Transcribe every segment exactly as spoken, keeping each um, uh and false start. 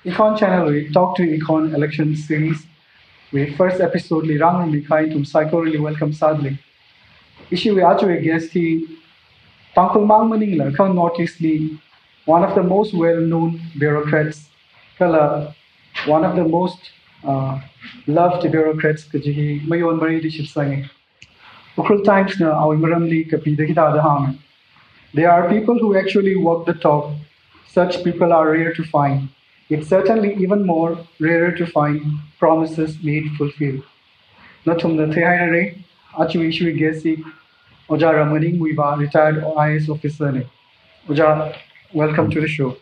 Econ Channel wui Talk to Econ Election Series wui first episode li rāngarummi kahai ithum saikorali welcome sādalei. Ishiwui ajawui guest hi Tangkhul mang maningla kha North East li one of the most well-known bureaucrats, kala one of the most uh, loved bureaucrats kaji hi mayon mareili shitsanga. Ukhrul Times na awui maramli kapida hithāda hānga. There are people who actually walk the talk. Such people are rare to find. It's certainly even more rarer to find promises made fulfilled. Nathumna theihairara, ajawui ishiwui guest hi Ojā Ramnganing Muivah, retired I A S officer na. Ojā, welcome to the show.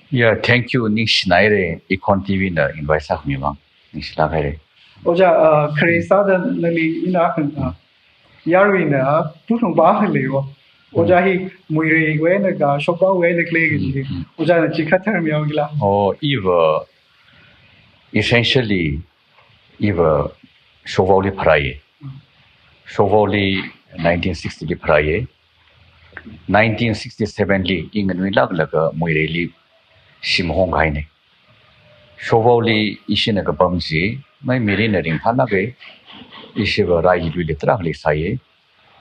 Yeah, thank you. Ningshinaira, Econ T V na invite sākhami vang. Ningshilāk haira. Ojā, uh, khare sāda nali ina kan, uh, yaruina, puthung ba hale wo. Ojā hi Muirei wui eina ka, Shokvaowui eina khalei kaji. Ojāna chi khathar miyaogila. Oh, iva, essentially, iva Shokvaoli pharāya. Shokvaoli nineteen sixty li pharāya. Nineteen sixty-seven li i nganuilāklaga Muireili shim hongkahaina. Shokvaoli ishina kapam chi, mai mirinna ringphālāka, ishiva railuili tarākha leisāya.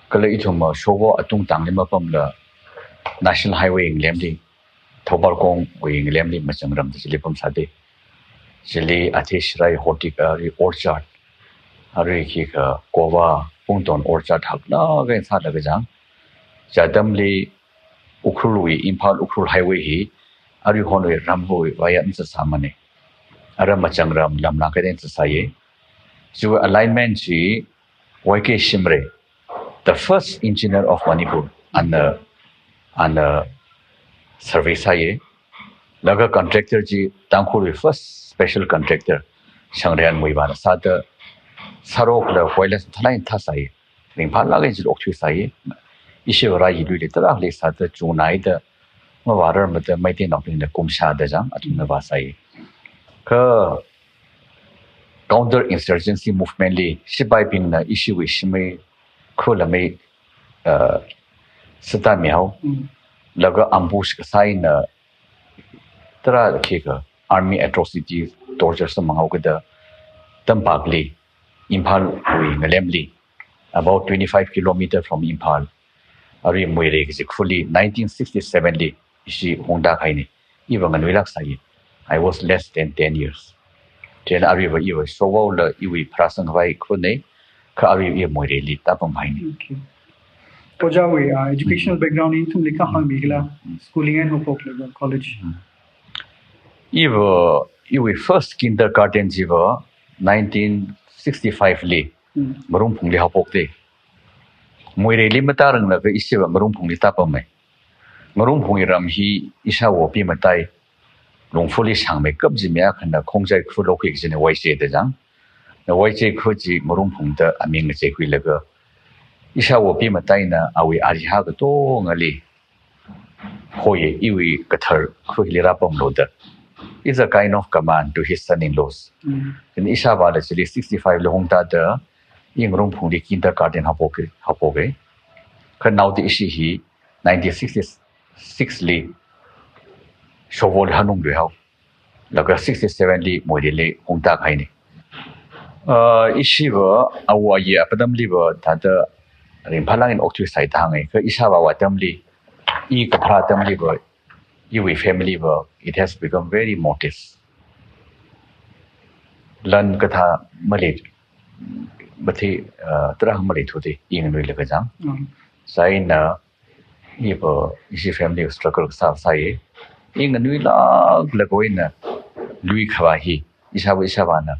Kala ithum Shokvao atungtangli mapamla National Highway ngalemli, Thoubal kongwui ngalemli Machangramda chili pamsāda. Chili athei shirai hotik, arui orchard, arui khikha guava, pungton orchard haklāk eina sālaga chang. Chi atamli Ukhrulwui, Imphal Ukhrul highway hi, arui honwui ramwui vāya mazatsāmana. Ara Machangram lamlāk eina zatsāya. Chiwui alignment chi Y K Shimray, the first engineer of Manipur, ana, ana survey sāya. Laga contractor chi Tangkhulwui first special contractor, Shangrian Muivahna sāda, sārokla koilas thalai thāsāya. Ringphālāk eina chili okthuisāya. Ishiva railuili tarākha leisāda chungnaida, mavārarmada Meiteinaobingna kumshāda chang, athumna vāsāya. Kha counter insurgency movement li, sipaibingna ishiwui shimei, khulamei, uh, sāda mihao. Laga ambush kasā eina tarākha army atrocity, torture sāmang haokida, Tampakli, Imphalwui ngalemli, about twenty-five kilometer from Imphal, arui Muirei kaji khurli nineteen sixty-seven li ishi hongda kahaina. Iva nganuilāk sāya. I was less than ten years. Chieina aruiva iva Shokvaola iwui pharāsangkhavai khurna, kha arui iva Muireili tāpamhaina. Okay. Ojāwui, uh, educational background hi ithumli kha hāngmikhala, schooling eina haophoklaga college. Iva, iwui first kindergarten chiva nineteen sixty-five li, Ngarumphungli haophokda. Muireili matāranglakha ishiva Ngarumphungli tāpama. Ngarumphungwui ram hi ishāwo pi matai, Lungfuli shangmeikap chi mi akhana Khongchai khu lokhui kajina Vaichei da chang. Na Vaichei khu chi Ngarumphungda aming ngacheikhuilaga, ishāwo pi mataina awui ariha katongali, hoi, iwui kathar khu hili rāpamlu da. It's a kind of command to his son-in-laws. Chieina ishāvāla chili sixty-five li hongtāda, i Ngarumphungli kindergarten haophoka, haophoka. Kha naoda ishi hi nineteen sixty-six li Shokvaoli hanungluihao. Laga sixty-seven li Muireili hongda kahaina. Uh, ishiva awo ayi apatamliva thāda ringphālāk eina okthuisai da hānga. Kha ishāvāwui atamli, i kapharā atamliva, iwui family va, it has become very modest. Lan kathā malei, mathei, uh, tarākha maleithuda, i nganuilakha chang. Chieina, iva, ishi family struggle kasā sāya. I nganuilāklaga eina lui khavā hi, ishāva ishāvāna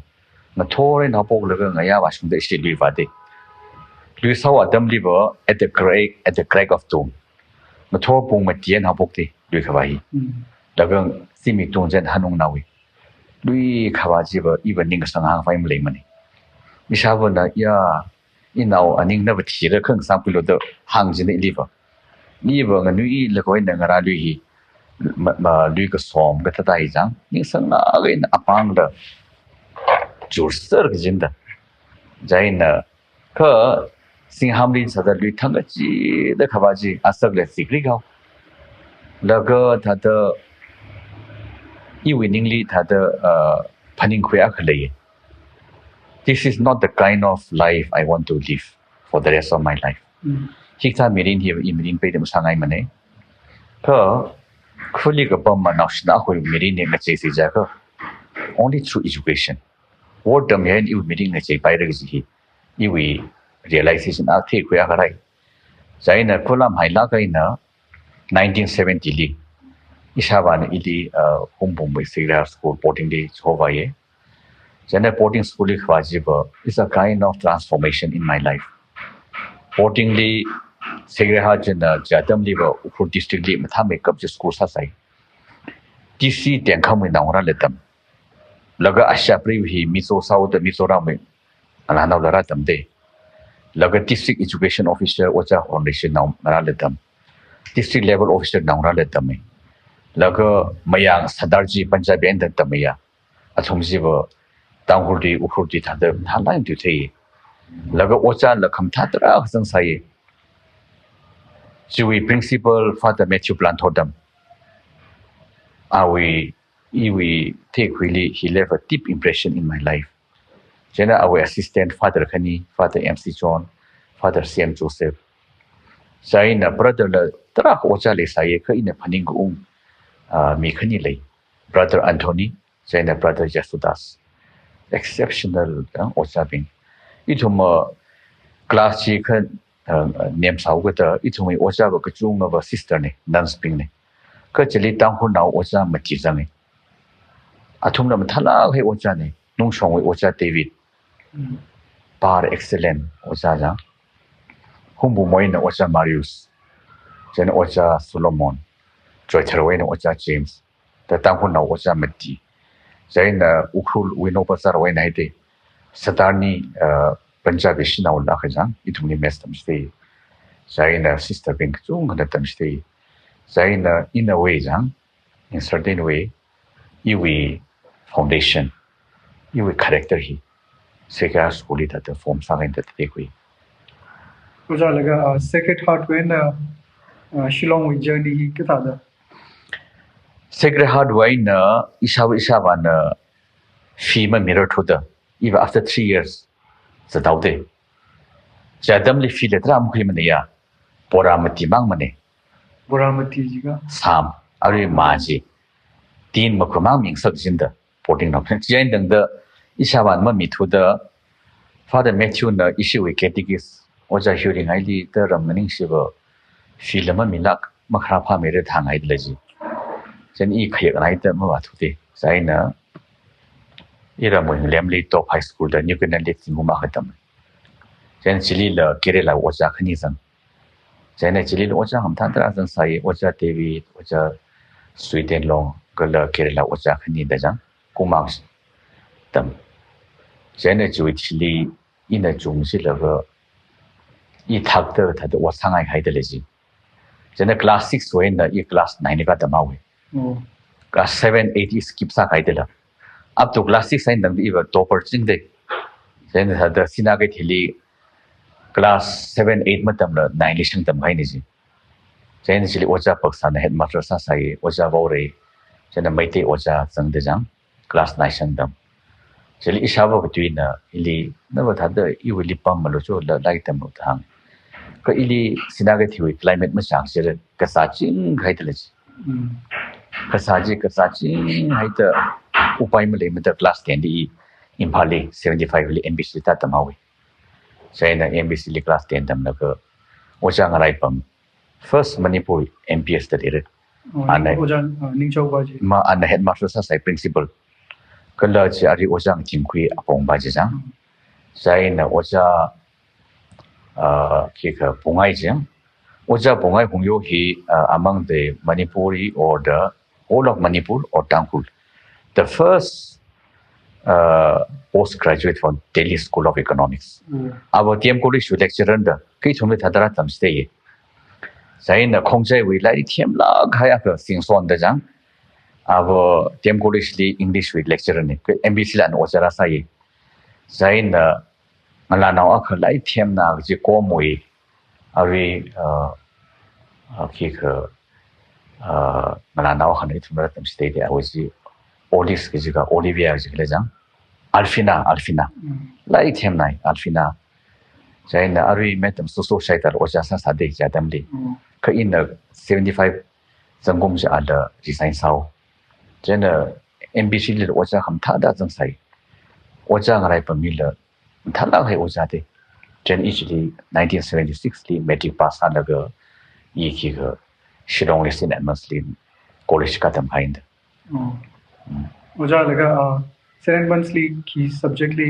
ngathor eina haophoklaga ngayā vāshungda ishi lui vāda. Lui sāhaowa atamliva at the crack, at the crack of dawn. Ngathor pung mati eina haophokda lui khavā hi. Laga zimiksho tungzan hanungnaowui. Lui khavā chiva iva ning kasang hāngkhavai maleimana. Ishāvana ya, inao aning nava thira khangasang pilu da hāng kajina iliva. Iva nganuilakha eina ngarā lui hi, ma, ma, lui kasom kathāda hi chang, ningsanglāk eina apāngla churser kajina da. Chieina kha singhamli sāda lui thang kachida khavā chi asakla zikrik hao. Laga thāda iwui ningli thāda, uh, phaningkhui akha lei. This is not the kind of life I want to live for the rest of my life. Mm. Hikathā mirin hi i mirin peida masāngaimana. Kha, khulikapam ma naoshina akhawui mirin hi ngacheisi jiakha, only through education. World tamhai eina iwui mirin ngacheipaira kaji hi, iwui realization a theikhui akha rai. Chieina khuilamhailāk eina nineteen seventy li, ishāvāna ili, uh, Hungpungwui Sacred Heart School boarding li chihovāya. Chieina boarding school li khavā chiva, it's a kind of transformation in my life. Boarding li Sacred Heart china chi atamliva Ukhrul district li mathāmeikap chi school sāsai. T C Tengkhamwui naongarāla tam. Laga Asha Priu hi Mizo South, Mizoramwui ngalānaola rātamda. Laga District Education Officer Ojā Honrishit naongarāla tam. District Level Officer naongarāla tama. Laga Mayang Sadarji Punjabi eina tammaya. Athum chiva Tangkhulli, Ukhrulli thāda, thāda lāngthuithei. Laga ojāla khamathā tarākha zangsai. Chiwui principal Father Matthew Planthottam. Awui, iwui theikhuili, he left a deep impression in my life. Chieina awui assistant Father khani, Father M C John, Father C M Joseph. Chieina brother la tarākha ojā leisai, kha ina phaningkaung, ah, mi khani lei. Brother Anthony, chieina Brother Yasudas. Exceptional, ah, ojābing. Ithum, ah, class chi kha, ah, nemsāhaokida, ithumwui ojāva kachungava sister na, nuns bing na. Kha chili Tangkhulnao ojā mati zanga. Athumla mathālākhai ojāna, Nungshongwui Ojā David. Mm. Par excellent ojā zang. Hungpungwui eina Ojā Marius, chieina Ojā Solomon, Choitharwui eina Ojā James, da Tangkhulnao ojā mati. Chieina Ukhrulwui Nobazarwui eina haida, Sadarni, uh, Punjabi shanaola kazang, ithumli maths tamchithei. Chieina sister bing kachungkhana tamchithei. Chieina in a way zang, in certain way, iwui foundation, iwui character hi Sacred Heart School li thāda form sāngai da theikhui. Ojā laga, uh, Sacred Heart wui eina, uh, Shillongwui journey hi kathāda? Sacred Heart wui eina ishāva, ishāvāna fee mamirarthuda, iva after three years zathaoda. Chi atamli fee la tarā makhuimanaya, bora mati māngmana. Bora mati jiakha? Sam, arui mā chi. Tin makhuimāng mingasak chinda, boarding nao. Chieina tangda, ishāvāna mamithuda, Father Matthew na ishiwui catechist, Ojā Hiuringaili da ram maningshiva, fee la mamilāk, makharā phāmeira thāngaidala chi. Chieina i khayaknaida mavāthuda. Chieina, iramwui ngalemli Top High School da New Canaan li zingkum akha tam. Chieina chilila Kerala ojā khani zang. Chieina chilila ojā khamathā tarā zangsai, Ojā David, Ojā Suitenlong, kala Kerala ojā khani da zang, kum akha tam. Chieina chiwui thili ina chungsilaga, i thakta thāda ot sāngaihaidala chi. Chieina class six wui eina i class nine li katamhaowa. Oh. Class seven, eight i skip sākahaidala. Up to class six eina tangda iva topper chingda. Chieina thāda Sinakeitheli class seven, eight matamla nine li shang tamkahaina chi. Chieina chili Ojā Paksana headmaster sāsai, Ojā Vaorei, chieina Meitei ojā zangda zang, class nine shang tam. Chili ishāva katuina, ili, nava thāda iwuili pammalu cho, la, lairik tamlu da hāng. Kha ili Sinakeithewui climate machang chila kazā chinghaidala chi. Mm. Kazā chi, kazā chinghaida upai maleimada class ten li i Imphalli seventy-five li M B C li tātamhaowa. Chieina M B C li class ten tamlaga ojā ngaraipam. First Manipur M P S da leira. Oh, ana, Ojā, uh, Ningchao pa chi. Ma ana headmaster sāsai, principal. Kala chi arui Ojā Ngathingkhui Apong pa chi zang. Mm. Chieina Ojā, uh, khikha Pungai chi zang. Ojā Pungai Hungyo hi, uh, among the Manipuri or the whole of Manipur or Tangkhul, the first, uh, postgraduate from Delhi School of Economics. Mm. Ava D M College wui lecturer da, kha ithumli thāda rātamchitheiya. Chieina Khongjaiwui lairik themlāk kahai akha Singson da zang. Ava D M College li English wui lecturer na, kha M B C la ana ojā rāsāya. Chieina ngalānao akha lairik themna kaji Komwui, arui, uh, uh, khikha, uh, ngalānao akhana ithumla tamchitheida, awui chi Olis kajika, Olivia kajika lei chang. Alfina, Alfina. Mm. Lai themnai, Alfina. Chieina arui madam Suso Shaital ojā sāsāda chi atamli. Mm. Kha ina seventy-five zangkum chi ala resign sāhao. Chieina M B C li ojā khamathāda zangsai. Ojā ngarai pamila thālāk hai ojā te. Chieina ichili nineteen seventy-six li matric pass sālaga i khikha Shillong li Saint Edmund's li college katam kahaina. Oh. Mm. Ojā laga, uh, Saint Edmund's li khi subject li?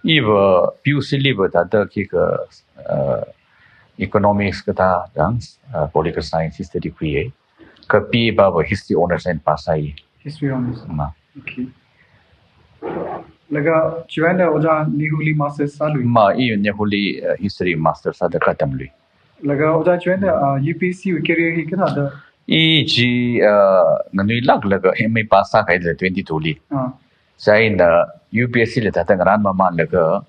Iva P U C liva thāda khikha, uh, economics kathā chang, uh, political science, history khuiya. Kha B A pava history honours eina pass sāi. History honours. Ma. Okay. Laga chiwui eina ojā NEHU li master sālui? Ma, i NEHU li, uh, history master sāda katamlui. Laga ojā chiwui eina, uh, U P S C wui career hi kathāda? I chi, uh, nganuilāklaga M A pass sākahaida twenty-two li. Ah. Chieina U P S C li thāda ngarān mamānlaga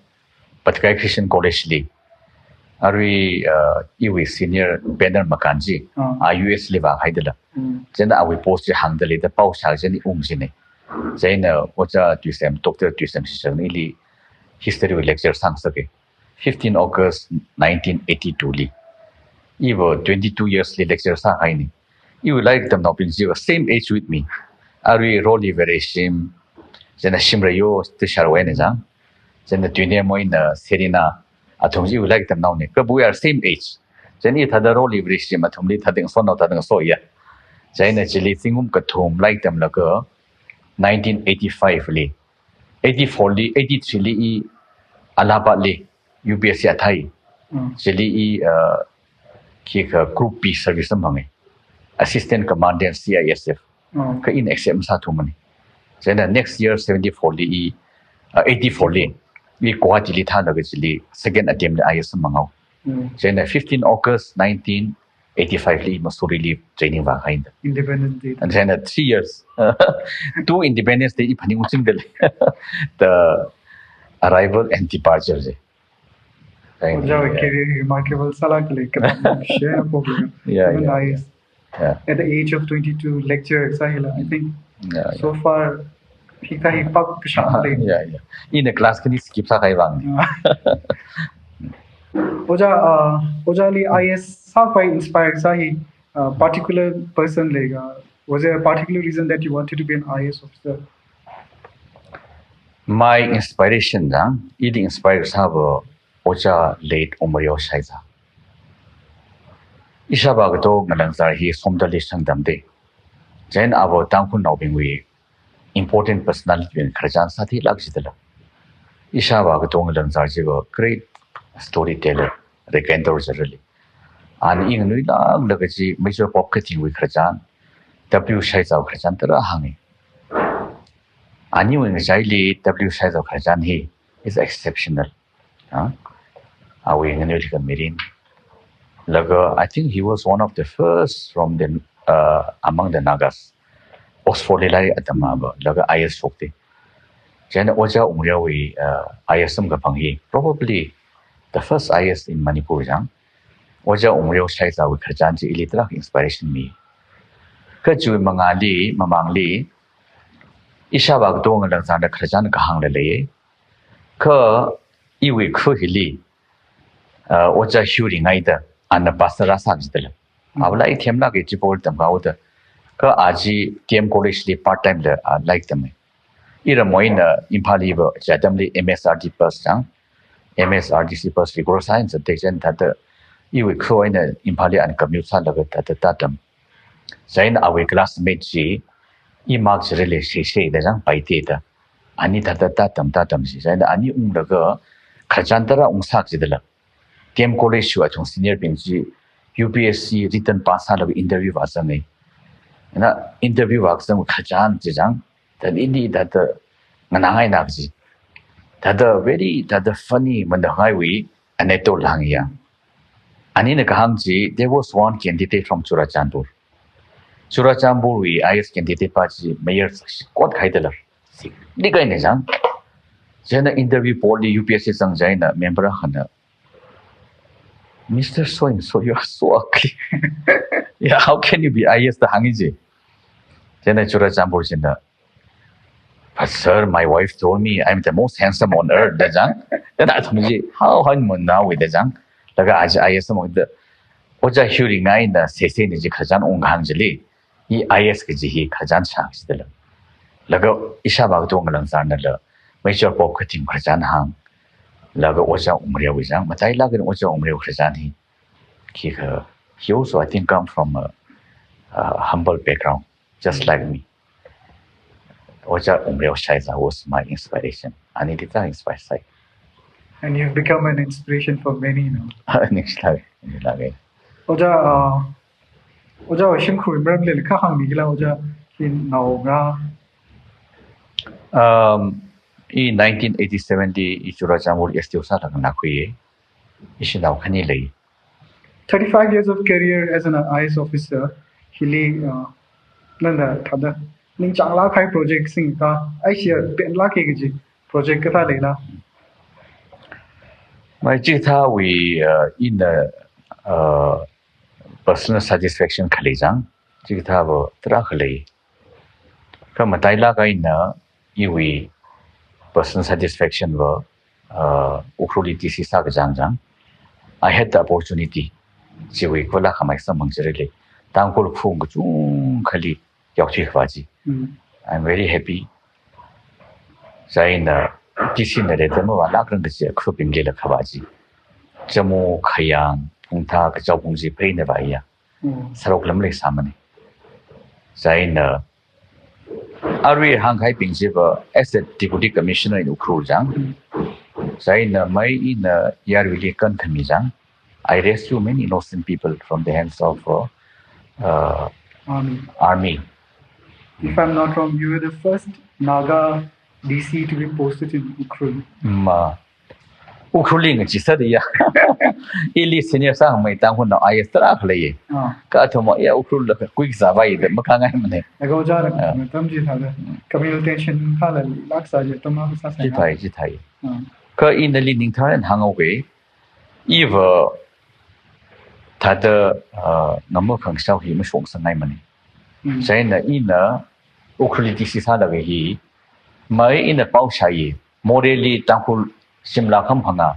Patkai Christian College li. Arui, uh, iwui senior Banner Makan chi, ah, a U S li vākahaidala. Mm. Chieina awui post chi hāngda leida pao shā chieina i ung china. Chieina ojā Tuisem, Doctor Tuisem Shishakna ili history wui lecture sāngasaka. Fifteen August nineteen eighty-two li. Iva twenty-two years li lecture sākahaina. Iwui lairik tamnaobing chiva same age with me. Arui Roli Vereshim, chieina Shimrayo Tisharwui eina chang. Chieina Tuinemwui eina Serina, athum chi iwui lairik tamnaona. Kha we are same age. Chieina i thāda Roli Vereshim athumli thāda ngasonao thāda ngasoya. Chieina chili zingkum kathum lairik tamlaga nineteen eighty-five li, eighty-four li, eighty-three li i Allahabad li U P S C athei. Mm. Chili i, uh, khikha Group B service maphanga. Assistant Commandant C I S F. Mm. Kha ina accept masāthumana. Chieina next year seventy-four li i, uh, eighty-four li i Guwahati li thālaga chili second attempt li I A S maphanghaowa. Mm. Chieina fifteen August nineteen eighty-five li Mussoorie li training vākahaina. Independence Day. And then, uh, three years. Two Independence Day i phaningungchingda lei. The arrival and departure chi. Ojāwui, yeah, career remarkable sālāka lei, kathāda share haophok lei. Yeah, even yeah, I A S, yeah. Yeah. At the age of twenty-two, lecture sāhila, I think, yeah, so, yeah, far, hikathā hi pākkashap lei. Yeah, yeah. Ina class khani skip sākahai vang. Ah. Ojā, uh, ojāli I A S sākhavai inspire sāhi, uh, particular person leiga? Was there a particular reason that you wanted to be an I A S officer? My inspiration chang, ili inspire sāva ojā late Umreo Shaiza. Ishāvā kato Ngalangzar hi Somdal li sangtamda. Chieina ava Tangkhulnaobingwui important personality bing khararchan sāthuilāk jidala. Ishāvā kato Ngalangzar chiva great storyteller, raconteur jira lei. Ana i nganuilāklaga chi Major Bob Katingwui khararchan, W Shaizawui khararchan tarā hānga. Aniwui ngachaili W Shaizawui khararchan hi is exceptional. Ah, awui nganuili kha mirin. Laga, I think he was one of the first from the, uh, among the Nagas. Oxford li lairik atam ava, laga I A S shokta. Chieina ojā Umreowui, uh, I A S samkaphang hi, probably the first I A S in Manipur chang. Ojā Umreo Shaizawui khararchan chi ili tarākha inspiration mi. Kha chiwui mangāli, mamangli, ishāvā kato Ngalangzarna khararchan kahāngla lei. Kha iwui khu hili, uh, ojā hiuringaida, ana pastor rāsā jidala. Mm. Ava lairik themlāka, chipol tamhaoda. Kha a chi D M College li part time la, uh, lairik tama. Iramwui eina Imphal liva chi atamli M S R T C bus chang, M S R T C bus regular sāhaida, chieina thāda iwui khu eina Imphal li ana commute sālaga thāda tātam. Chieina awui classmate chi, i mark chili sheshe da chang paitida. Ani thāda tātam tātam chi. Chieina ani unglaga khararchan tarā ungsā jidala. D M College wui athum senior bing chi U P S C written pass sālaga interview vāzanga. Na interview vāzang khararchan chi chang, thāda ili thāda nganāngaina kaji. Thāda very, thāda funny, manahaiwui anecdote la hānga. Anina kahāng chi, there was one candidate from Churachandpur. Churachandpurwui I A S candidate pa chi mayor sākot kahaidala. Sik, ni kahaina chang. Chieina interview board li U P S C zang chieina member akhana, "Mister So and so, you are so ugly." "Yeah, how can you be I A S?" da hānga ji. Chieina Churachandpur china, But sir, my wife told me I'm the most handsome on earth, da chang. Then athum chi, how honeymoon na wui da chang. Laga aja I A S mo da. Ojā Hiuring na ina sese ni chi khararchan ung hāng chili. I A S kaji hi khararchan chang chidala. Laga ishāvā katonga langzarnala. Major Bob Kating khararchan hāng. Laga Ojā Umreo wui chang. Matailāk eina Ojā Umreo khararchan hi. Khikha, he also, I think, come from a, a humble background, just like me. Ojā Umreo Shaiza was my inspiration. Ani tita inspire sai. And you've become an inspiration for many, you know. Next time, next time. Ojā, uh, Ojā shimkhur imram le kha hāng ni kila Ojā in nao nga. Um, in nineteen eighty-seven di i Churachandpur S T O sālaga nakhui. Ishi nao khani lei. Thirty-five years of career as an I A S officer, hili, uh, nanda thada ningchānglāk kahai project sing ka, aishia penlāk kaji project kathā leila. Mai chithāwui, uh, in the, uh, personal satisfaction khalei chang, chithāva tarākha lei. Kha matailāk eina iwui personal satisfaction va, uh, Ukhrulli D C sākachang chang. I had the opportunity. Chiwui kula khamai samang chirili. Tangkhul khung kachungkhali yaothui khavā chi. Mm. I'm very happy. Chieina D C na reta mavālākrang kachi khubing lila khavā chi. Chamu, Khayang, Phungtha, Kachao Phung chi phei na vāya. Mm. Sarok lam lei sāmani. Chieina arui hāngkahaibing chiva as a Deputy Commissioner in Ukhrul chang. Chieina mai ina yarwuili kankhami chang. I rescue many innocent people from the hands of, uh, uh, Army. Army. If I'm not wrong, you were the first Naga D C to be posted in Ukhrul. Ma. Ukhrulli ngachi sāda ya. Ili senior sāmei Tangkhulnao I A S tarākha lei. Ah, Kha athum ya Ukhrul la kuik zāvai da makhangai mane. laga Ojā na tam ji thada. Communal tension khala lāk sāji tam ma sā sā. Chithāi, chithāi. Ah, Kha inali ningtharan hānghaowe. Iva thada, uh, ngama khangshao hi mashok sangai mane. mm. Chieina ina Ukhrulli D C sālaga hi, mai ina pao shāi, Morehli Tangkhul shimla kham phangā,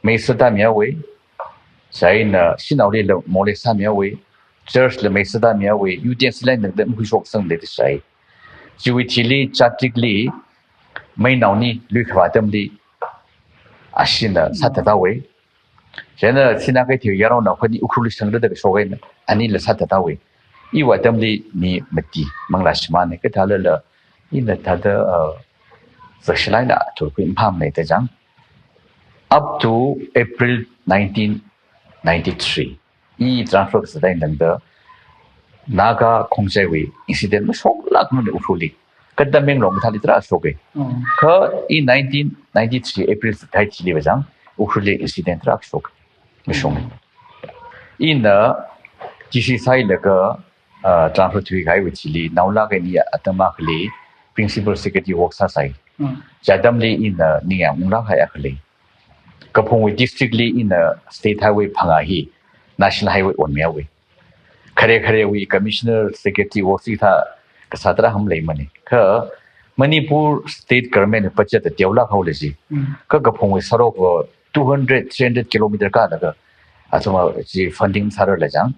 mei sāda miyawe, chieina shanaoli la Moreh sāmiyawe, church la mei sāda miyawe, U T S line da mkhui shok sang de shai. Chiwui thili Chatrikli, meinao ni lui khavā atamli, ashina sātatawe. Chieina sina kai thiu yaronao khani Ukhrulli shangda da kashokaina, anila sātatawe. Iwui atamli mi mati, manglā shimāne, kathālala, ina thada, uh, zakshilaila thurkhui mphamne da chang. Up to April nineteen ninety-three, i transfer kasāda indangda, Naga Khongjaiwui incident mashoklāk mane Ukhrulli. Kha Tamenglong kathāli tarā shoke. Mm. Kha in nineteen ninety-three April thai thili va chang, Ukhrulli incident tarā shok. Mashok. Ina D C sālaga, uh, transfer thuikahaiwui thili, naolāk eina atam akhali, Principal Secretary work sāsai. Mm. Chi atamli ina ningyāng unglāk kahai akha lei. Kaphungwui district li ina State Highway phangā hi National Highway onmiyawe. Khare kharewui Commissioner, Secretary work chithā kasā tarā ham leimane. Kha Manipur State Government budget da teolāk haole chi. Mm. Kha kaphungwui sarok va two hundred, three hundred kilometer kalaga athum chi funding sārarla chang.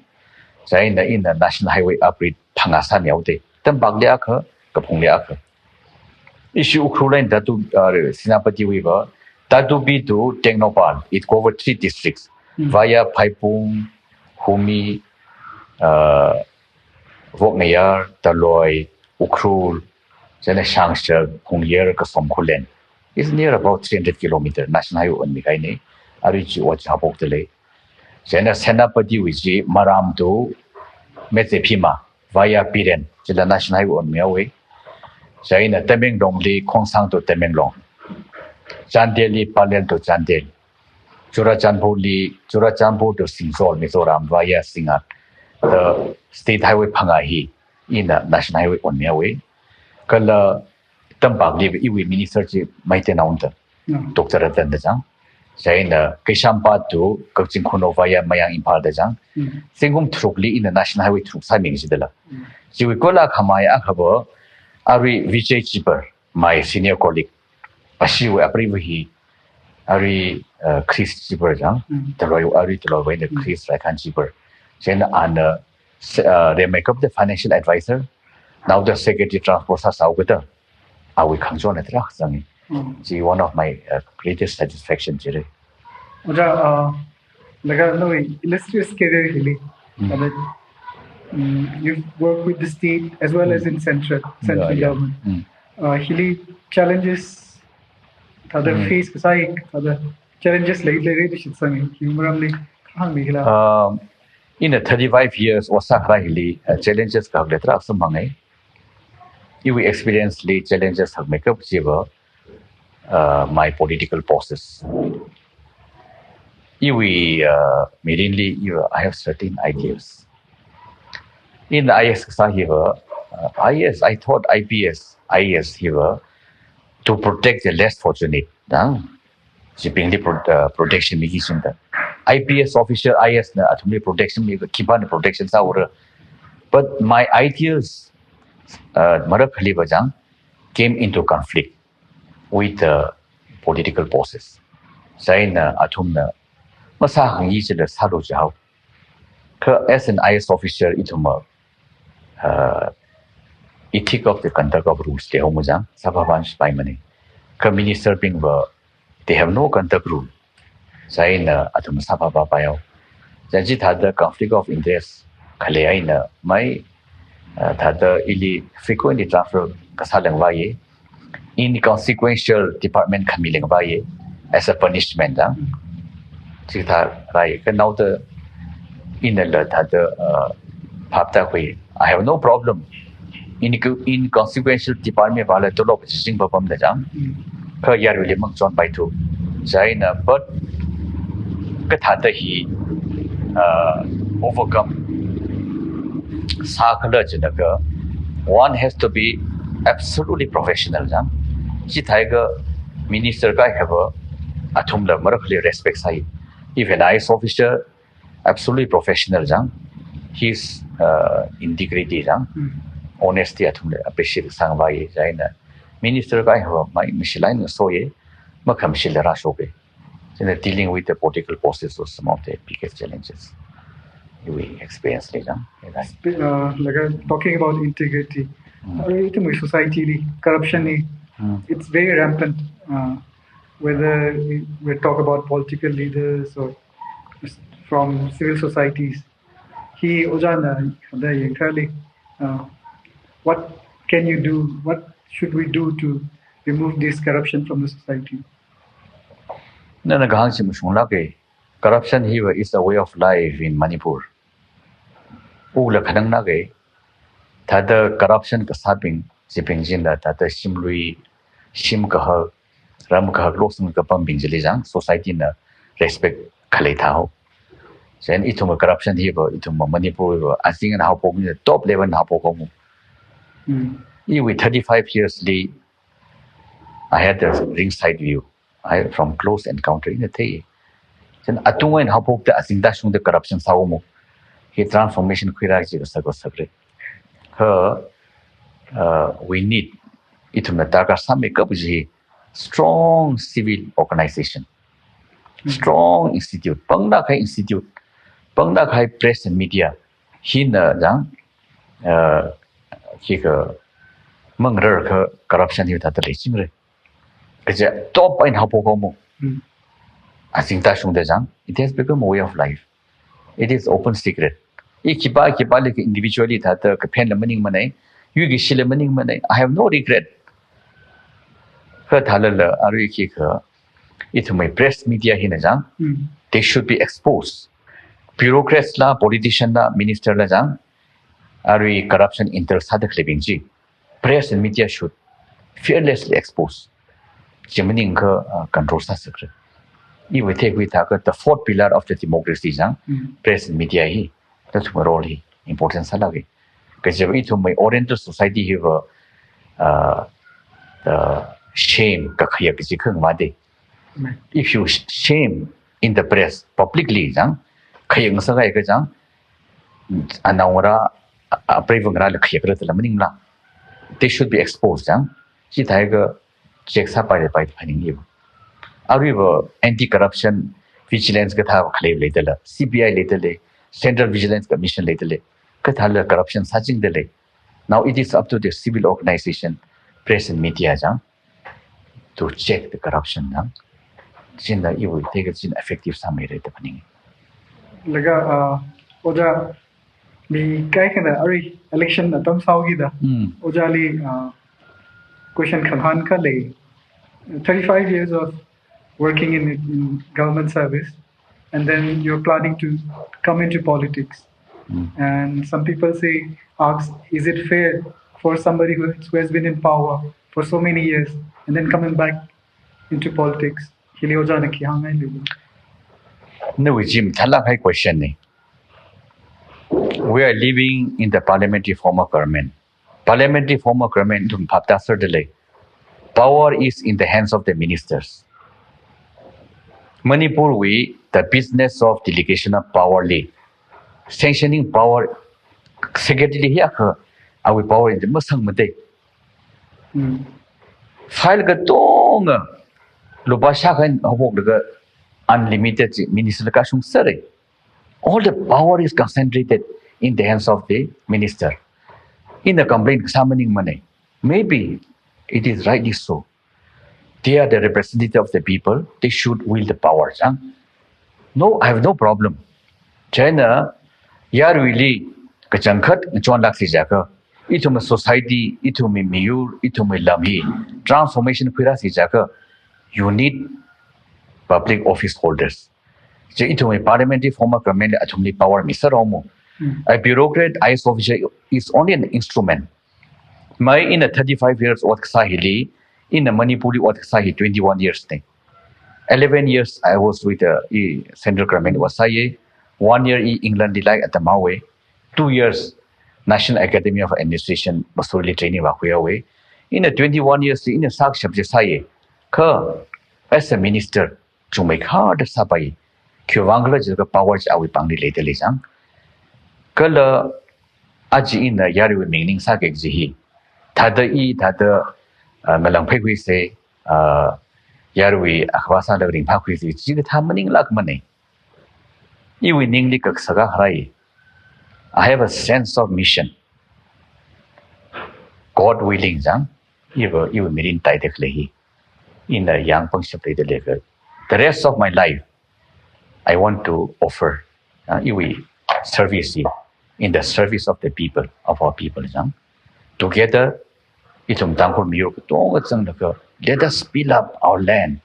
Chieina ina National Highway upgrade phangā sāmiyaode. Tampakli akha, kaphungli akha. Ishi Ukhrul line Tatu, uh, Senapatiwui va, Tatupi to Tengnoupal, it cover three districts, Mm. via Phaibung, Humi, uh, Voknayar, Taloi, Ukhrul, chieina Shangshak, Phungyer, Kasom Khullen. It's near about three hundred kilometer, National Highway onmi kahaine, arui chi ot haophokda lei. Chieina Senapatiwui chi Maram to Metsephima, via Biren, chila National Highway onmiyawe. Chieina Tamenglongli Khongsang to Tamenglong. Chandelli Pallel to Chandel. Churachandpurli, Churachandpur to Singzawl, Mizoram, via Singngat. The State Highway phangā hi, ina National Highway onmiyawe. Kala tampakli iwui minister chi Meiteinaona da. Mm. Doctor Ratan da chang. Chieina Keshwpad to Kakching Khunou via Mayang Imphal da chang. Mm. Zingkum tharukli ina National Highway tharuk sāmi chidala. Mm. Chiwui kula khamaya akha va, arui Vijay Chibber, my senior colleague, ashiwui apreiva hi, arui, uh, Chris Chipar jang, Mm. Taloi, arui Taloi wui eina Mm. Chris Raikhan Chipar. Chieina ana, se-, uh, rimeikapta financial advisor, naoda secretary transport sāsāhaokada, awui khangachon tarākha zangi. Mm. Chi one of my, uh, greatest satisfaction chire. Ojā, uh, laga nawui illustrious career hili, Mm. thāda, mm, you've worked with the state as well as Mm. in central, central Yeah, yeah. government. Mm. Uh, hili challenges, thāda Mm. face kasā, thāda challenges lei, leira da shitsang, hi maramli kahāng mikhala. Um, in the thirty-five years ot sākharā hili, uh, challenges kahak lei tarākha samphanga. Iwui experience li challenges hakmeikap chiva, uh, my political bosses. Iwui, uh, mirinli iva, I have certain ideas. In the I A S kasā hiva, uh, I A S, I thought I P S, I A S hiva, to protect the less fortunate. Dang, chibingli pro-, uh, protection miki shinda. I P S officer, I A S na athumli protection mi, khipāna protection sāura. But my ideas, uh, marak khaliva jang, came into conflict with the political bosses. Chieina athumna masākhangai chila sālu jihaowa. Kha as an I A S officer ithumva, uh, ethic of the conduct of rules leihaowa jang, sāphaphā shipaimana. Kha minister bingva, they have no conduct rule. Chieina athum sāphaphā paihaowa. Chieina chithāda conflict of interest khalei eina mai, uh, thāda ili frequently transfer kasā lengvāya, inconsequential department khami lengvāya, as a punishment, ah. Chithā rāya, kha naoda inala thāda, uh, phaptākhui, I have no problem. In, inconsequential department vāla tolop chi jing papamda jang. Mm. Kha yaruili mangachonpaithu. Chieina, but kathāda hi, uh, overcome sākhala jilaga, one has to be absolutely professional jang. Chithākha minister kahaiva athumla marak khali respect sāi. If an I A S officer absolutely professional jang, his, uh, integrity jang, Mm. honesty athumla appreciate sāngvāya. Chieina minister kahaiva mai mashilāk eina soya, makhamashila rāshoka. Chieina dealing with the political bosses was some of the biggest challenges we experienced later. Sp-, uh, like, uh, talking about integrity, Mm. uh, ithumwui society li corruption hi, Mm. it's very rampant. Uh, whether we, we talk about political leaders or s-, from civil societies, hi ojāna, the entirely, uh, what can you do? What should we do to remove this corruption from the society? Nana kahāng chi mashunglāka, corruption hiva is a way of life in Manipur. Ula khanangnāka, thāda corruption kasābing, chibing chila thāda shimlui, shim kahak, ram kahak loksang kapambing chili jang, society na respect khalei thāhao. Chieina ithumwui corruption hiva, ithumwui Manipur hiva, azing eina haophok, top level eina haophok haowa. Mm. Iwui thirty-five years li, I had a ringside view. I, from close encounter ina thei. Chieina atung eina haophokta azing tāshungda corruption sāhaowa. Hi transformation khuirā kaji kasak kasakra. Kha, uh, we need, ithumna darkar sāmeikap chi strong civil organization, Mm. strong institute, pangda kahai institute, pangda kahai press and media, hina jang, uh, khikha mangarar kha corruption hi thāda leichingra. Kaja top eina haophok haowa. Mm. Azing tāshungda jang, it has become a way of life. It is open secret. I khipā, khipāli kha individually thāda kaphenla maningmana, yuikashila maningmana. I have no regret. Kha thālala, arui khikha, ithumwui press media hina jang, Mm. they should be exposed. Bureaucrats la, politician la, minister la jang, arui corruption interest sāda khaleibing chi, press and media should fearlessly expose. Chi maningakha, uh, control sāsakra. Iwui theikhui thākha the fourth pillar of the democracy jang, Mm. press and media hi, that's my role hi, important sālāka. Kaja ithumwui Oriental society hiva, uh, the shame kakhayak kaji khangmade. Amen. If you sh-, shame in the press, publicly jang, khayak ngasakhaika jang, anaongarā, a-, apreivangarāla khayakra dala maningla. They should be exposed jang. Chithākha check sāpailāpai phaningi. Aruiva anti-corruption vigilance kathā khalei leidalei, C B I leidalei, Central Vigilance Commission leidalei, kathāla corruption sāchingdalei. Now it is up to the civil organization, press and media chang, to check the corruption chang. China iwui theikhachin effective sāmeira da phaningi. Laga, uh, Ojā, mi kaikhana arui election atam sāhaokida. Hmm. Ojāli, uh, question khangahān khalei. Thirty-five years of working in, in government service, and then you're planning to come into politics. Mm. And some people say, ask, is it fair for somebody who, who has been in power for so many years and then coming back into politics? Hili Ojāna khi hāngngai lei. Nawui chi mathālāk kahai question na. We are living in the parliamentary form of government. Parliamentary form of government ithum phap tāserdalei. Power is in the hands of the ministers. Manipurwui the business of delegation of power li, sanctioning power, secretary li hiyākha awui power in the masang mate. Mm. File katonga lupā shākha haophoklaga unlimited chi minister la kashung sāra. All the power is concentrated in the hands of the minister. Ina complain kasā maningmana. Maybe it is rightly so. They are the representative of the people. They should wield the power. Chang? No, I have no problem. China, yaruili kachangkhat ngachonlāksi jiakha, ithumwui society, ithumwui miyur, ithumwui lam hi transformation khuirāsi jiakha, you need public office holders. Chi ithumwui parliamentary form of government athumli power miserhaomo. Hmm. A bureaucrat, I A S officer is only an instrument. Mai ina thirty-five years ot kasā hili, ina Manipurli ot kasā hi twenty-one years na. Eleven years I was with the, i, central government wui sāya. One year i England li lairik atam haowa. Two years National Academy of Administration Mussoorie li training vākhui haowa. Ina twenty-one years ina sākashap chi sāya. Kha as a minister, chungmeikharda sāpai. Khiwuivang khala jiakha power chi awui pāngli leidalei chang. Kala aja ina yaruiwui ming ningsāki kaji hi, thāda i, thāda, uh, ngalāng pheikhuisa, uh, yaruiwui akhava sālaga ringphākhuisa, chikathā maninglākmana. Iwui ningli kasak akha lei. I have a sense of mission. God willing chang, iva, iwui mirin taida khalei hi, ina yāng pangshap leida leiakha, the rest of my life, I want to offer, uh, iwui service hi in the service of the people, of our people chang. Together, ithum Tangkhul miyur katonga zanglaga, let us build up our land,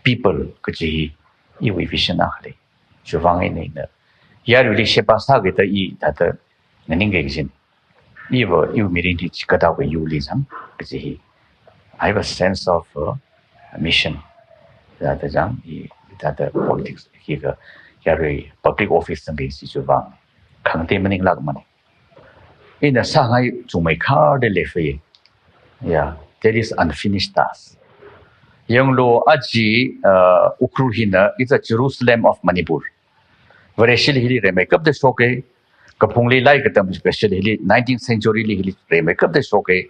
people kaji hi iwui vision akha lei. Chiwuivang eina ina yaruili sheba sākida i thāda nganingki kajina. Iva, iwui mirin hi chikathāwui yurli chang kaji hi, I have a sense of, uh, mission. Thāda chang, i thāda politics hi kha yarui public office zangki kaji chiwuivang. Khangatei maninglākmana. Ina sāngai chungmeikharda leifai. Yeah, there is unfinished task. Yanglu aja, uh, Ukhrul hina, it's a Jerusalem of Manipur. Vareshili hili rimeikapta shoka, kaphungli lairik atam especially hili nineteenth century li hili rimeikapta shoka.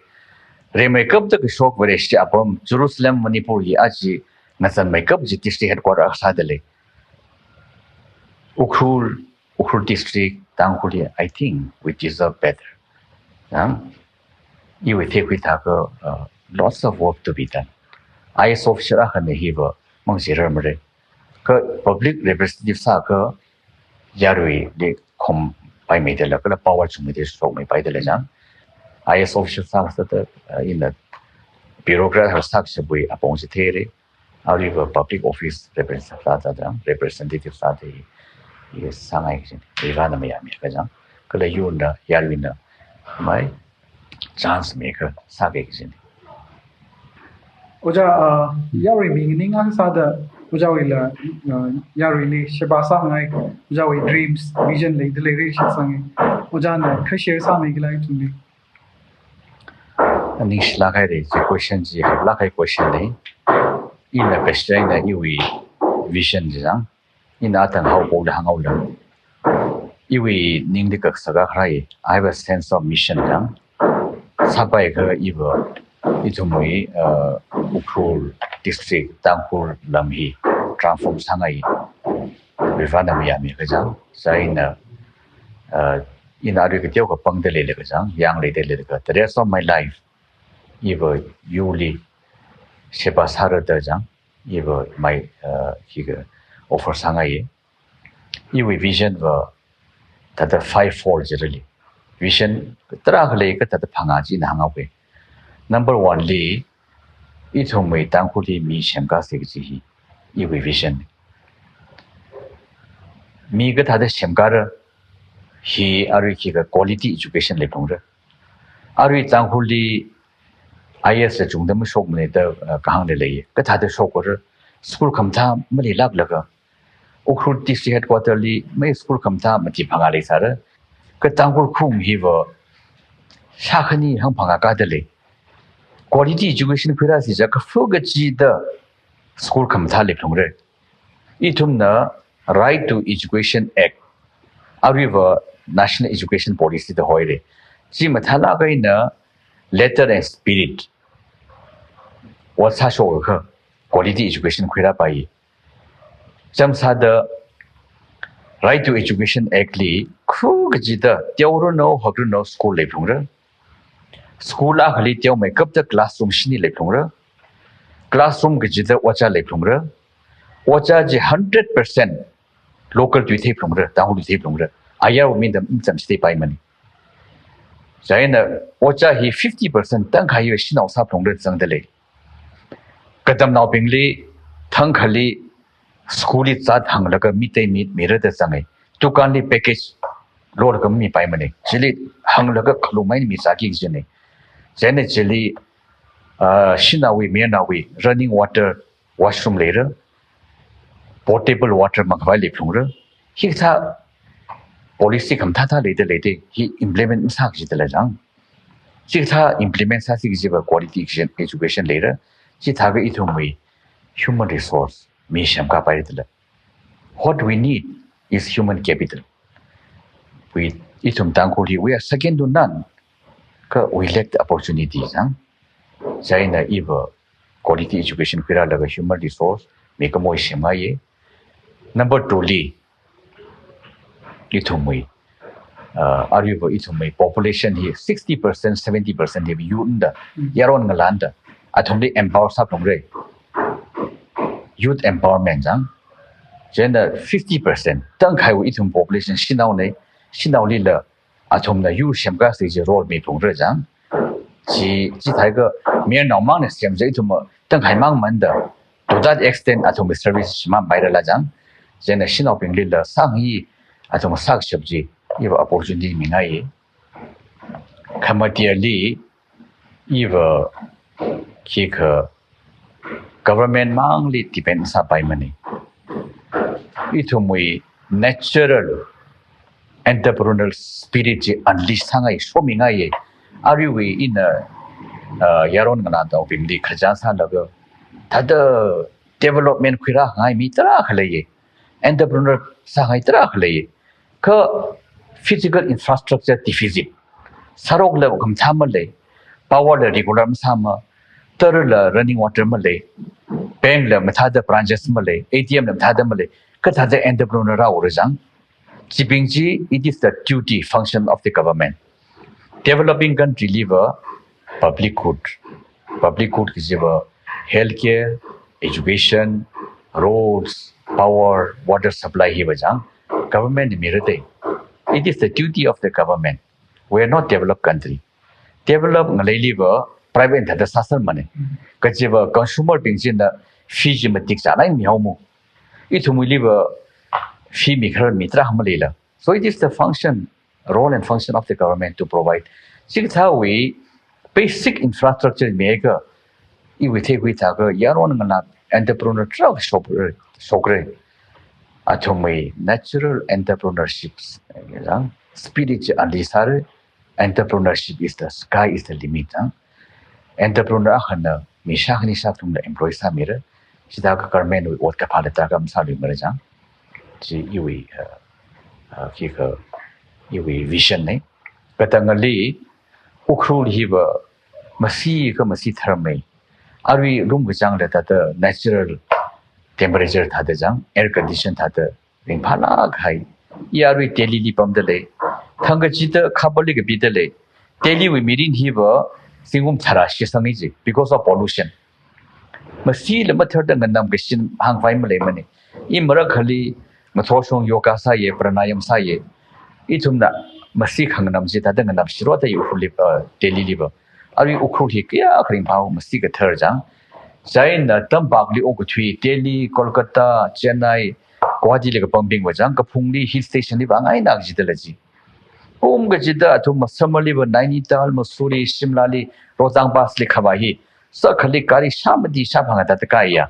Rimeikapta kashok Vareshi apam Jerusalem Manipur hi aja ngazanmeikap kaji district headquarter akha sādalei. Ukhrul, Ukhrul district, Tangkhulli, I think we deserve better. Chang? Iwui theikhui thākha, uh, lots of work to be done. I A S officer akhana hiva mangzirarmara. Kha public representative sākha yaruili khompaimeida lei, kala power chungmeida shokmeipaida lei chang. I A S officer sāsāda, uh, ina bureaucrat akha sākashapwui apong chi theira. Aruiva public office representative sāda chang, representative sāda i, i sāngai kajina. Iva na mayāmi kachang. Kala yurna, yaruina mai chance mikha sāki kajina. Ojā, uh, yarui mi nganing akha sāda, ojāwuila, uh, yaruili sheba sāngai, ojāwui dreams, vision leida leira shitsanga. Ojāna kha share sāmeikhala ithumli. Ningshilāk haira, chi question chi hailāk kahai question na. Ina question na iwui vision chi chang. Ina atang haophokda hānghaoda, iwui ningli kasak akha lei, I have a sense of mission chang. Sāpaiakha iva ithumwui, uh, Ukhrul district Tangkhul lam hi transform sāngai. Riva na miyami kachang. Chieina, uh, ina arui kateo kapangda leilei kachang, yangleida leilei ka. The rest of my life, iva yurli seba sārada chang, iva mai, uh, higa offer sāngai. Iwui vision va thāda five fold jirali. Vision tarākha lei kathāda phangā chi ina hānghaoke. Number one li, ithumwui Tangkhulli mi semkāsa kaji hi iwui vision. Mi kathāda semkāra hi arui khikha quality education leiphalungra. Arui Tangkhulli I A S la chungda mashokmana da, uh, kahāng leilei. Kathāda shokra, school khamathā maleilāklaga, Ukhrul district headquarter li mai school khamathā mati phangā leisāra. Kha Tangkhul khaung hiva shākhani hangphangā kāda lei. Quality education khuirāsi jiakha kafu kachida school khamathā leiphalungra. Ithumna Right to Education Act, aruiva National Education Policy da hoira. Chi mathālāk eina letter and spirit ot sāshokakha quality education khuirāpai. Chānsāda Right to Education Act li kafu kachida teoranu, hakranu school leiphalungra. School akhali teomeikapta classroom shini leiphalungra. Classroom kachida ojā leiphalungra. Ojā chi hundred percent local tui theiphalungra, Tangkhul tui theiphalungra. Ayarwui mida macham chitheipaimana. Chieina ojā hi fifty percent tangkhai hi shanao sāphalungra zangda lei. Katamnaobingli thangkhali school li zat hānglaga midday meal mirada zangai. Dukanli package lolaga mipaimana. Chili hānglaga khalumai mizāki kajina. Chieina chili, uh, shanaowui, mayarnaowui running water, washroom leira, potable water makhavai leiphalungra. Hikathā policy khamathā thā leida leida hi implement masā kajida lei chang. Chikathā implement sāsi kajiva quality education, education leira. Chithākha ithumwui human resource mi semkāpaida lei. What we need is human capital. We, ithum Tangkhul hi, we are second to none. Kha we lack the opportunity chang. Chieina iva quality education khuirālaga human resource mikumowui semngaiya. Number two li, ithumwui, uh, aruiva ithumwui population hi sixty percent, seventy percent hi youth da, yaron ngalān da, athumli empower sāphalungra. Youth empowerment chang. Chieina fifty percent tangkhaiwui ithum population shanaona, shanaolila athumna yur semkāsa kaji role miphalungra chang. Chi, chithākha mayarnao mangna semsa ithum tangkhai mang manda, to that extent athumwui service shimānpairala chang. Chieina shanaobinglila sāngi athum sākashap chi iva opportunity mingaiya. Khamateali iva khikha government mangli depend sāpaimana. Ithumwui natural entrepreneurial spirit chi unleash sāngai, shomingaiya. Aruiwui ina, uh, yaron ngalānaobingli khararchan sālaga thāda development khuirāngai mi tarākha leiya. Entrepreneur sāngai tarākha leiya. Kha physical infrastructure deficit. Sārokla khamathā malei, power la regular masāma, tarla running water malei, bank la mathāda branches malei, A T M la mathāda malei, kathāda entrepreneur rāura chang. Chibing chi, it is the duty, function of the government. Developing country liva public good. Public good kajiva healthcare, education, roads, power, water supply hiva chang government mirate. It is the duty of the government. We are not developed country. Develop ngaleiliva private thāda sāsermana. Kajiva consumer bing china fee chi matik chālāk mihaomo. Ithumwuiliva fee mikharar mi tarākha maleila. So it is the function, role and function of the government to provide. Chikathāwui basic infrastructure miakha, iwui theikhui thākha yaron ngalā entrepreneur tarākha shok, shokra. Athumwui natural entrepreneurship, spirit chi unleash sāra. Entrepreneurship is the sky is the limit, chang. Entrepreneur akhana mi shākhani shākathumla employ sāmira. Chithākha government wui ot kaphāla tarākha masāluimara chang. Chi iwui, uh, uh, khikha iwui vision na. Katangali Ukhrul hiva Masi kha masi tharmei. Arui room kachāngla thāda natural temperature thāda chāng, air condition thāda ringphālāk kahai. I arui Delhili pamda lei. Thangkachida khabali kapida lei. Delhiwui mirin hiva zingkum tharā shitsanga ji because of pollution. Masila matharda nganam kashin hāngkhavai maleimana. I marakhali ngathorshong yoga sāya, pranayam sāya. Ithumna masi khanganam chi thāda nganamshirada i Ukhrulli, uh, Delhiliva. Arui Ukhrul hi kayākha ringphāhao, masi kathar chāng. Chieina tampakli okathui, Delhi, Kolkata, Chennai, Guwahatili kapambingva chāng, kaphungli hill stationli vāngaina kajidala ji. Kum kachida athum summerliva Nainital, Mussoorie, Shimlali, Rohtang Passli khavai hi, sākhali gari shā mati shā phangā thāda kaiya.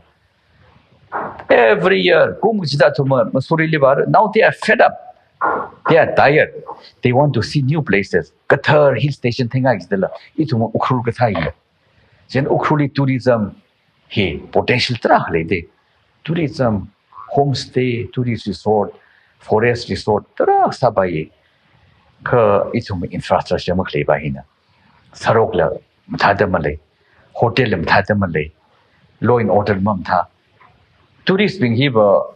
Every year, kum kachida athum Mussoorieli vāra, now they are fed up. They are tired. They want to see new places. Kathar hill station theingai kajidala, ithum Ukhrul kathā hi. Chieina Ukhrulli tourism hi potential tarākha leida. Tourism, homestay, tourist resort, forest resort, tarākha sāpai. Kha ithum infrastructure makhaleipai hina. Sarokla mathāda malei, hotella mathāda malei, law and order mamathā. Tourist bing hiva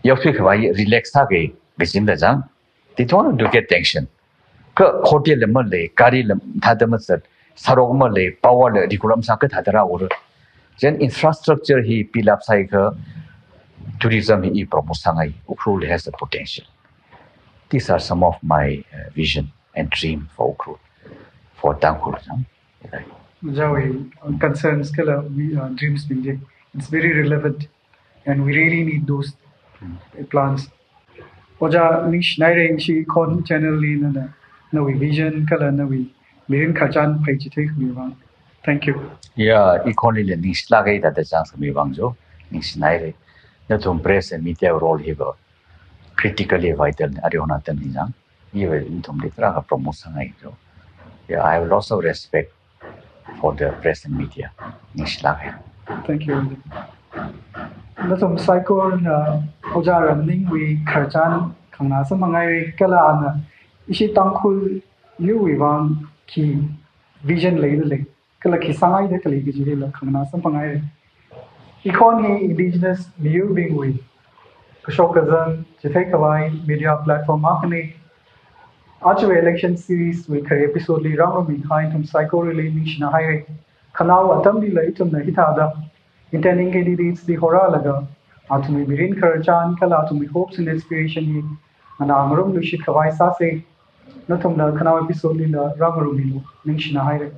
yaothui khavai relax sāki kajida chāng, they don't want to get tension. Kha hotella malei, garila mathāda mazat, sarok malei, powerla regular masākha thāda rāura. Chieina infrastructure hi pilap sāakha tourism hi promote sāngai, Ukhrul has the potential. These are some of my, uh, vision and dream for Ukhrul, for Tangkhul. Huh? Ojāwui, uh, concerns kala, uh, dreams bing chi, it's very relevant, and we really need those, uh, plans. Ojā, ningshinaira ishi Ikhon channelli nana, nawui vision kala nawui mirin khararchan phaichithei khami vang. Thank you. Yeah, Ikhonlila ningshilāka thāda chance khami vang jo. Ningshinaira. Nathum press and media role hiva critically vital ni, ariona atamli chāng. Iva nathumli tarākha promote sāngai jo. Yeah, I have lots of respect for the press and media. Ningshilāka. Thank you. Nathum saikorana Ojā Ramningwui khararchan khangana samphangngaira, kala ana ishi Tangkhul yuwui vang khi vision leidalei, kala khi sāngaida khalei kaji hila khangana samphangngaira. Ikhon hi indigenous miyurbingwui kashok kazang chithei khavai media platform akhana. Ajawui election series wui khare episode li rāngarummi kahai nathum saikorali ningshina haira. Khanao atamlila ithumna hithāda intending candidates li horalaga athumwui mirin khararchan kala athumwui hopes and aspiration hi nganā ngarumluishit khavai sāsa. Nathumna khanao episode lila rāngarummilu, ningshina haira.